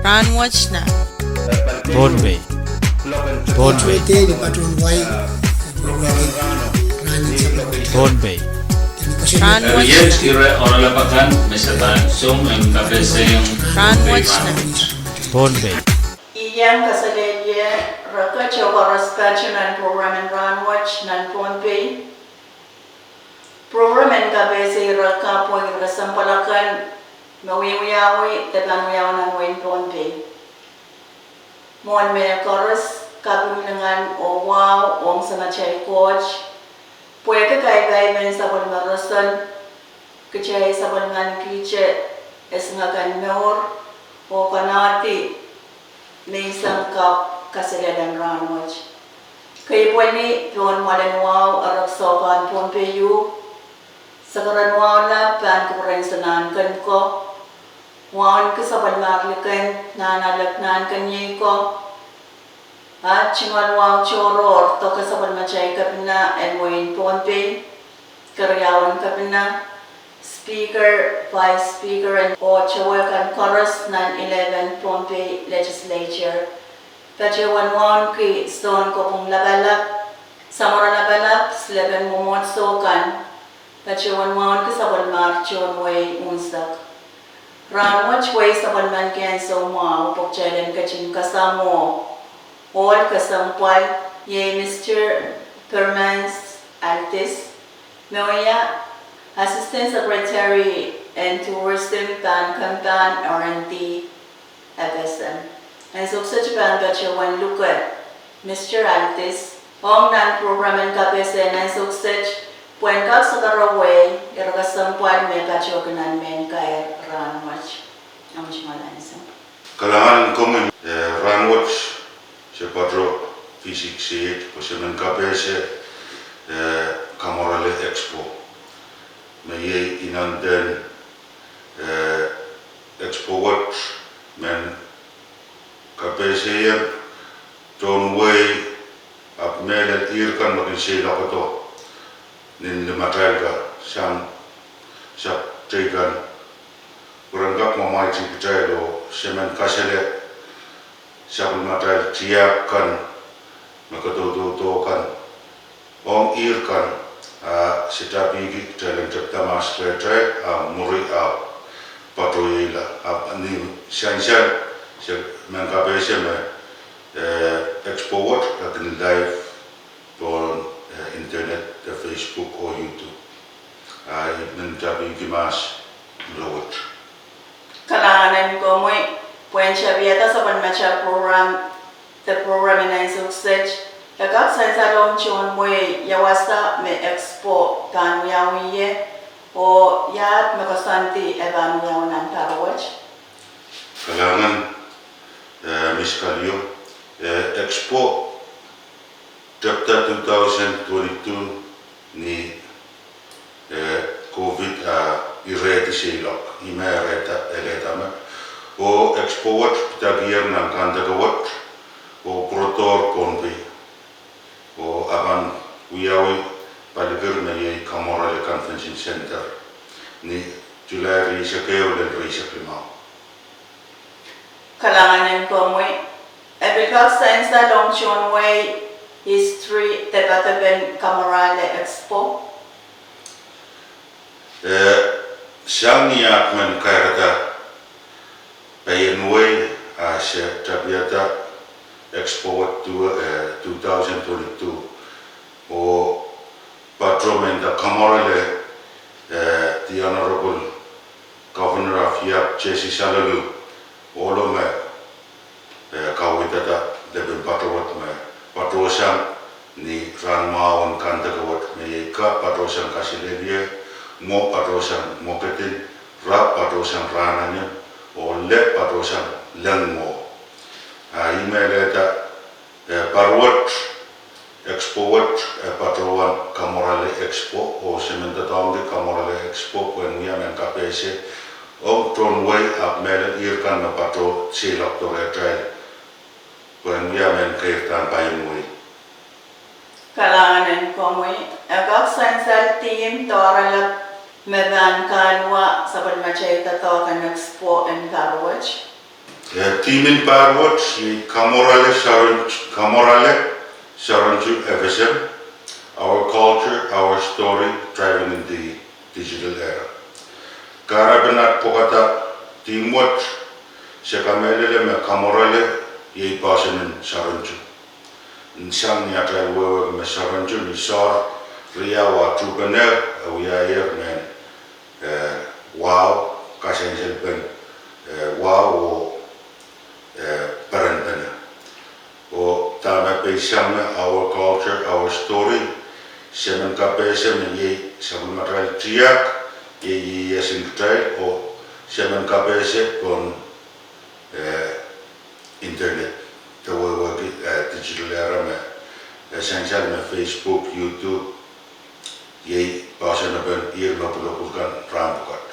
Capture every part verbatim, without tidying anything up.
Rahnwet nan Pohnpei. Pohnpei. Pohnpei. Rahnwet nan Pohnpei. Iang kaselehlie rehn kitail koaros patohwan nan program en Rahnwet nan Pohnpei. Program en kapehse ire kapw oh ire kesempwal akan me wiewiawi de pahn wiawi nan wehin Pohnpei. Mwohn me koaros, kaping lingan oh wahu ong Samatail Koht, pwehki kaipaipen sapwellime roson, kitail sapwellimaniki te esingakan mour oh konohdi menseng kapw kaselel en rahnwet. Kei pwehn pohn mwoalen wahu erekiso kan Pohnpei ieu, sakaradahn wahu lap pahn kupwuren Sanahnken ko, wauneki sapwellimahr liken Nahnalek Nahnkeniei ko, a tungoal wahu tohrohr doke sapwellimatail kepina en wehin Pohnpei, keriaun kepina, Speaker, Vice Speaker, oh towe kan koaros nan eleven Pohnpei Legislature. Patohwan wauneki Sounkopwung Lapalap, Samworo Lapalap, silepen mwomwohdiso kan, patohwan wauneki sapwellimahr tohn wehi unsek. Rahnwet wehi sapwellimaniki ansou mwahu pwe kitail en ketin kasamwo ohl kesempwal, iei Mister Permans Altis, me wia Assistant Secretary en Tourism pahn kempahn R and D F S M. Ansou kiset I pahn patohwan luke Mister Altis ong nan program en kapehse en ansou kiset pwehn kak sakarawei ire kesempwal me patohki nan mehn kair rahnwet. Amw tungoal ansou. Kalahngan en komwi, eh, rahnwet se patoh V six eight pwe se men kapehse, eh, Kamworale Expo, me iei inenen, eh, expo wet men kapehseiong tohn wehi, ahpw mehlel ihr kan me kin seiloakdo nin limatail kan sang sapwteikan, pwe ren kak mwamwaiti kitail oh se men kasale sapwellimatail tiahk kan me kadaudodo kan ong ihr kan, a se tapihki kitail en tepda mahs rehtail, a mwuri ahpw patohweila, ahpw ni sansal se men kapehse me, eh, expo wet e kin live pohn, eh, internet de Facebook oh YouTube. A I men tapihki mahs lowet. Kalahngan en komwi pwehn tapiada sapwellimatail program, de program en ansou kiset, e kak sansalong tohn wehi ia wasa me expo pahn wiawi ie, oh iahd me koasoandi e pahn wiawi nan pahr wet. Kalahngan, eh, Miss Kalio, eh, expo tepda two thousand twenty-two ni, eh, COVID, ah, irehdi seiloak, ih me irehda, irehda me. Oh expo wet pidakier nan kandeke wet, oh pwurodohr Pohnpei, oh e pahn wiawi palikir me iei Kamworale Convention Center ni July rieisek ehu lel rieisek limau. Kalahngan en komwi, e pil kak sansalong tohn wehi history de padopen Kamworale Expo. Eh, sang ni ahpw men kairada paienwei, a se tapiada expo wet two, eh, two thousand twenty-two, oh patoh me nda Kamworale, eh, the Honorable Governor of Yap, Jessie Salolu, ohlo me, eh, kaweidada lepin patoh wet me patohsang ni rahn mwahu en kandeke wet me iei ka patohsang kaselehlie, mwo patohsang mwokedin, ra patohsang rahn ahneki, oh leh patohsang leng mwo. A I mehlehda, eh, pahr wet, expo wet, eh, patohwan Kamworale Expo, oh se men doadoahngki Kamworale Expo pwehn wia mehn kapehse ong tohn wehi ahpw mehlel ihr kan me patoh seiloakdo rehtail pwehn wia mehn keirdahn paienwei. Kalahngan en komwi, e kak sansal theme de oaralap me pahn kahluwa sapwellimatail doadoahk en expo en pahr wet. Eh, theme en pahr wet iei Kamworale Saron-, Kamworale Sarontu F S M, Our Culture, Our Story, Thriving in the Digital Era. Kahrepen aht pwokada theme wet, se kamehlele me kamworale iei poahsoan en sarontu. Ni sang ni atail wehwehki me sarontu, ni soahr riau ah tuhpenehr, e wiahier mehn, eh, wahu, kasansalepen, eh, wahu oh, eh, perenpene. Oh dahme peisang me Our Culture, Our Story, se men kapehse me iei sapwellimatail tiahk, iei ieiasin kitail, oh se men kapehse pohn, eh, internet, de wehwehki, eh, digital era me, eh, sansal me Facebook, YouTube, iei poahsoan en ihr me pwulopwul kan rahn pwukat.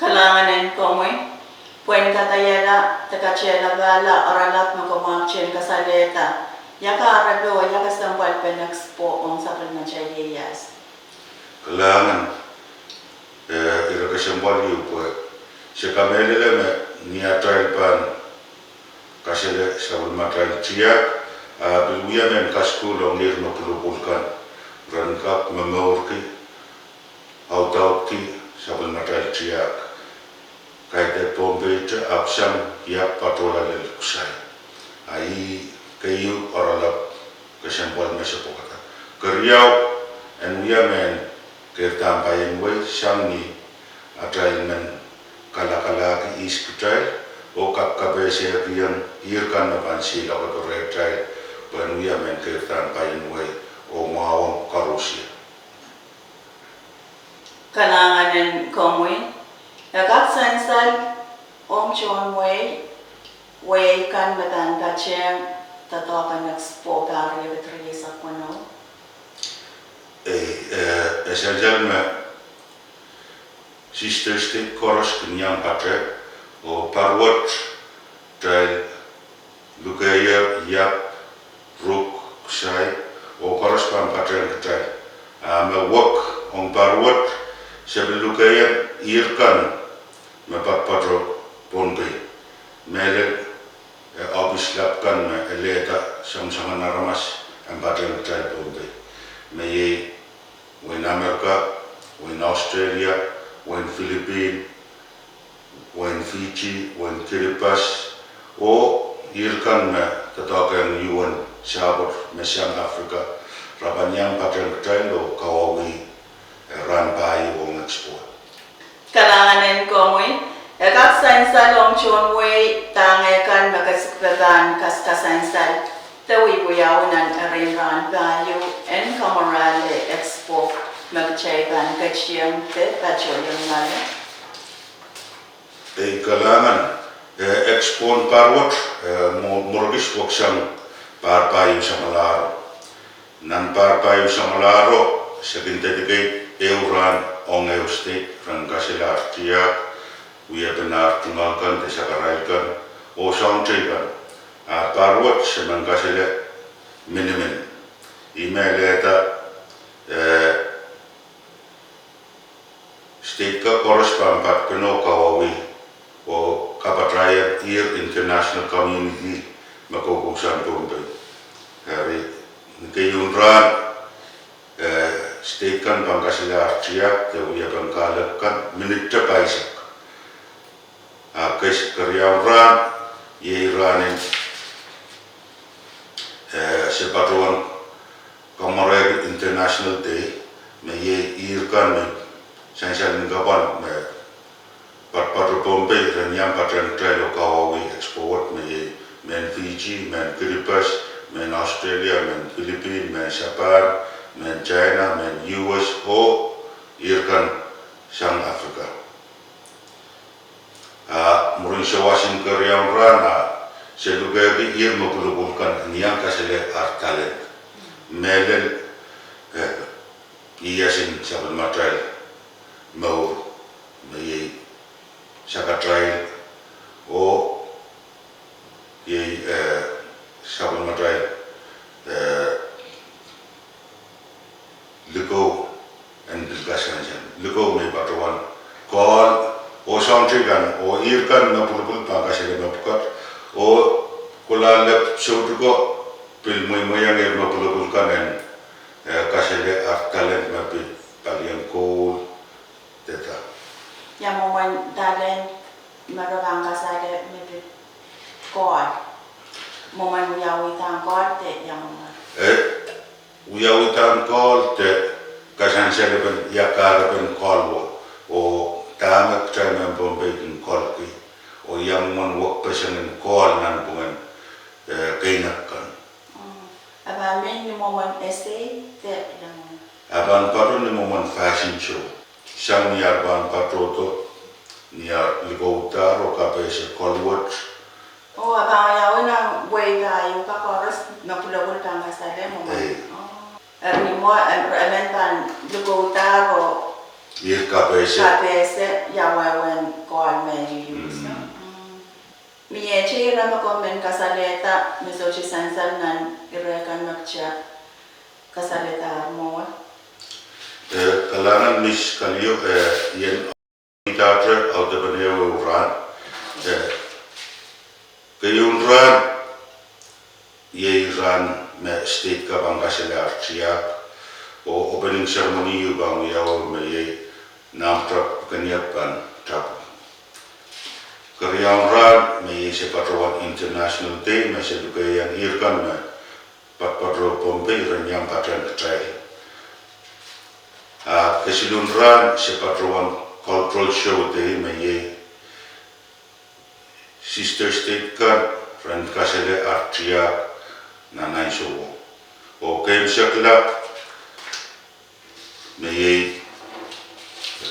Kalahngan en komwi, pwehn kadaiala de katehlapahla oaralap me komw ahpwtehn kasalehda, ia kahrepe oh ia kesempwalpen Expo ong sapwellimatail ieias? Kalahngan, eh, ire kesempwal ieu pwe se kamehlele me ni atail pahn kasale sapwellimatail tiahk, a pil wia mehn kasukuhl ong ihr me pwulopwul kan, ren kak momourki, audaudki sapwellimatail tiahk. Kaidehk Pohnpeite ahpw sang iap patohla lel kusai. A ih keieu oaralap kesempwal me se pwokada. Keriau, en wia mehn keirdahn paien wei sang ni atail men kalakalahki ihs kitail, oh kak kapehsekiong ihr kan me pahn seiloake rehtail, pwehn wia mehn keirdahn paien wei oh mwahuong koarusie. Kalahngan en komwi, e kak sansal ong tohn wehi, wehi kan me pahn patehng doadoahk en Expo pahr riekid rieisek weneu? E, eh, e sansal me sister state koaros kin iang patehng, oh pahr wet kitail lukehier iap, ruk, kusai, oh koaros pahn patehng kitail. A me wek ong pahr wet, se pil lukehier ihr kan me patopato Pohnpei. Mehlel, eh, ohpis lap kan me elehda soangen aramas en patehng kitail Pohnpei. Me iei wehin Amerika, wehin Australia, wehin Philippine, wehin Fiji, wehin Kiribati, oh ihr kan me doadoahk ong U N Sapwet me sang Afrika, re pahn iang patehng kitail oh kawauwih, eh, rahn pahieu ong Expo. Kalahngan en komwi, e kak sansal ong tohn wehi dahme kan me kesik pahn kaskasansal de wiwiawi nan erein rahn pahieu en Kamworale Expo me kitail pahn ketieng de patohieng loale? Ei kalahngan, eh, Expo en pahr wet, eh, mwo-, mwurin kis weksang pahr pahieu samwalahro. Nan pahr pahieu samwalahro, se kin dedicate ehu rahn ong ehu state ren kasale ahr tiahk, wiepen ahr tungoal kan de sakarail kan, oh soahng teikan. A pahr wet se men kasale minimin. Ih me lehda, eh, state kan koaros pahn patpene oh kawauwih oh kapatahier ihr international community me koukousoan Pohnpei. Eri, ni keieun rahn, eh, state kan pahn kasale ahr tiahk de wiepen kahlek kan minit pahisek. A keriaun rahn, iei rahn en, eh, se patohwan kamwarehki International Day, me iei ihr kan me sansal ni kapwal me patopato Pohnpei ren iang patehng kitail oh kawauwih Expo wet, me iei mehn Fiji, mehn Kiribati, mehn Australia, mehn Philippine, mehn Japan, mehn China, mehn U S oh ihr kan sang Afrika. A mwurin sawas en keriaun rahn a se lukehki ihr me pwulopwul kan en iang kasale ahr talent. Mehlel, eh, ieiasin sapwellimatail mour, me iei sakatail, oh iei, eh, sapwellimatail, eh, likou en pil kasansal. Likou me patohwan kohl oh soang teikan, oh irail kan me pwulopwul pahn kasale mepwukat, oh kohla lep soutuko pil mweimweiong irail me pwulopwul kan en, eh, kasale ar talent me pid palien koul, deda. Ia mwomwen talent me re pahn kasale me pid kohl? Mwomwen wiawidahn kohl de ia mwomwen? Eh, wiawidahn kohl de kasansalepen ia kahrepen kohl wet, oh dahme kitail mehn Pohnpei kin kohlki, oh ia mwomwen wekpeseng en kohl nanpwungen, eh, keinek kan. Mm. A pahn mie ni mwomwen essay de ia mwomwen? A pahn patoh ni mwomwen fashion show. Sang ni ar pahn patohdo, ni ar likoudahr oh kapehse kohl wet. Oh, a pahn wiawi nan wehi pahieu kan koaros me pwulopwul pahn kasale mwomwen. Ei. Oh. Eri ni mwo, em, emen pahn likoudahr oh. Ih kapehse. Kapehse ia wehwehn kohl me use. Mm. Mm. Mie ire me komw men kasalehda me sohte sansal nan ire kan me kitail kasalehda mwowe? Eh, kalahngan Miss Kalio, eh, ien idahte audepen ehu rahn. Eh, keieun rahn, iei rahn me state kan pahn kasale ar tiahk, oh opening ceremony ieu pahn wiawi me iei Namtok Kenia pahn tapu. Keriaun rahn me iei se patohwan International Day me se lukehiong irail kan me patopato Pohnpei ren iang patehng kitail. A kesiluhn rahn se patohwan cultural show day me iei sister state kan ren kasale ar tiahk nan ansouo. Oh keimwseklahn me iei,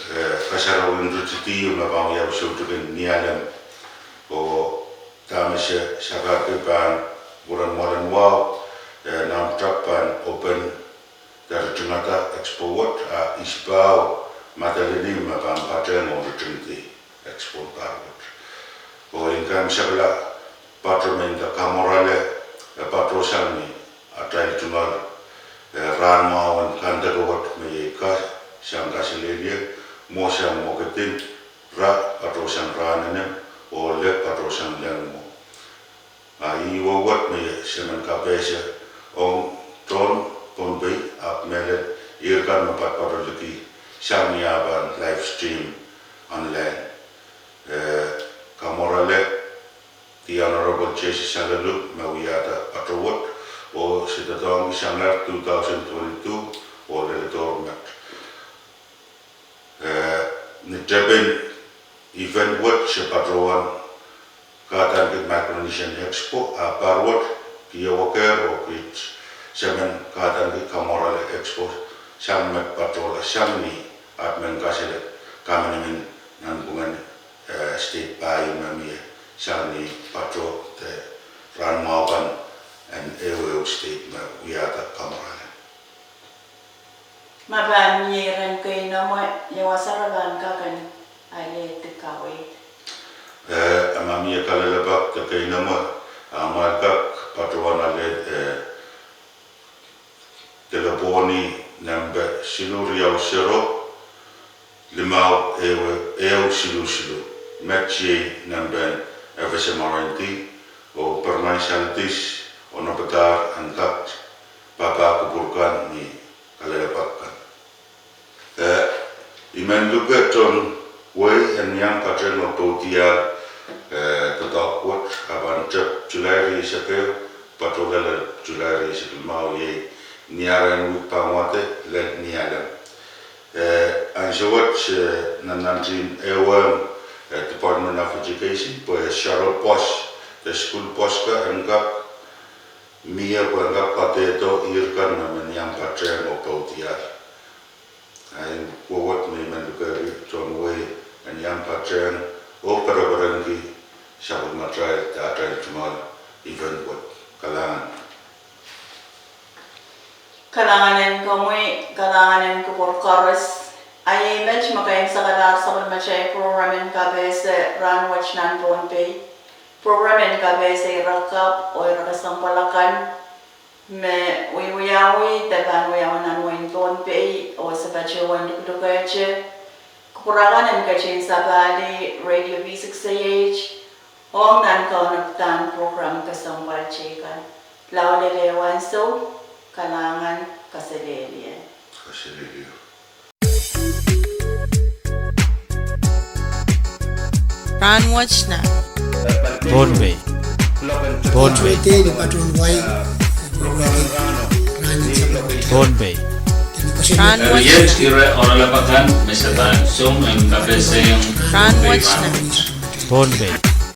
eh, kasarawien ritidi me pahn wiawi soutik en Nialem. Oh dahme se sakarki pahn pwuren mwoalen wahu, eh, Namtok pahn open de ritingada expo wet, a isipahu Madolenihmw me pahn patehng oh ritingdi expo pahr wet. Oh I keimwseklahn patoh me I nda kamworale, eh, patohsang ni atail tungoal, eh, rahn mwahu en kandeke wet me iei Ka Sang Kaselehlie, Mwo Sang Mwokedin, Ra patohsang Rahn Enem, oh Leh patohsang Leng Mwo. A ih wet me se men kapehse ong tohn Pohnpei, ahpw mehlel irail kan me patopato liki sang ni ah pahn live stream online. Eh, kamworale The Honorable Jesse Sahleluh me wiahda patohwan wet, oh se doadoahngki sang two thousand twenty-two oh leledohr met. Eh, ni tepin event wet se patohwan kahdaneki Micronesian Expo, a pahr wet kiewekehr oh kiht se men kahdaneki kamworale Expo sang met patohla sang ni aht men kasale kamenimin nanpwungen, eh, state pahieu me mie sang ni patohwan de rahn mwahu kan en ehuehu state me wiahda kamworale. Ma pahn mie iren keinemwe, ia wasa re pahn kak en alehdi kaweid? Eh, a ma mie kalelapak de keinemwe, a mwail kak patohwan alehdi, eh, delepwohni nempe siluh riau sero, limau ehu, ehu siluh siluh. Met iei nempen FSM R and D, oh Permanent Scientist, oh Onopadahr en kak papah kupwur kan ni kalelapak kan. Eh, I men luke tohn wehi en iang patehng oh poudiahl, eh, doadoahk wet, a pahn tep July rieisek ehu, patohla lel July rieisek limau, iei ni arail wihk pahn wade lel Nialem. Eh, ansou wet, eh, nannantihn ehuong, eh, Department of Education pwe saral pwoas de sukuhl pwoas kan en kak mie pwe en kak kadehde irail kan me men iang patehng oh poudiahl. A ih wet me I men lukehdi tohn wehi en iang patehng oh kerekerenki sapwellimatail de atail tungoal event wet. Kalahngan. Kalahngan en komwi, kalahngan en kupwur koaros. A iei met me keimwseklahr sapwellimatail program en kapehse rahnwet nan Pohnpei. Program en kapehse ire kapw oh ire kesempwal akan me wiewiawi de pahn wiawi nan wehin Pohnpei oh se patohwan lukelukehte Kupwur akan en ketin sapahl radio V six A H, ong nan kaunopadahn program kesempwal teikan. Lao lel ehu ansou, kalahngan, kaselehlie. Kaselehlie. Rahnwet nan Pohnpei. Pohnpei. Pohnpei. Rahnwet nan. Ire oaralap akan me se pahn song en kapehse ong Rahnwet nan Pohnpei.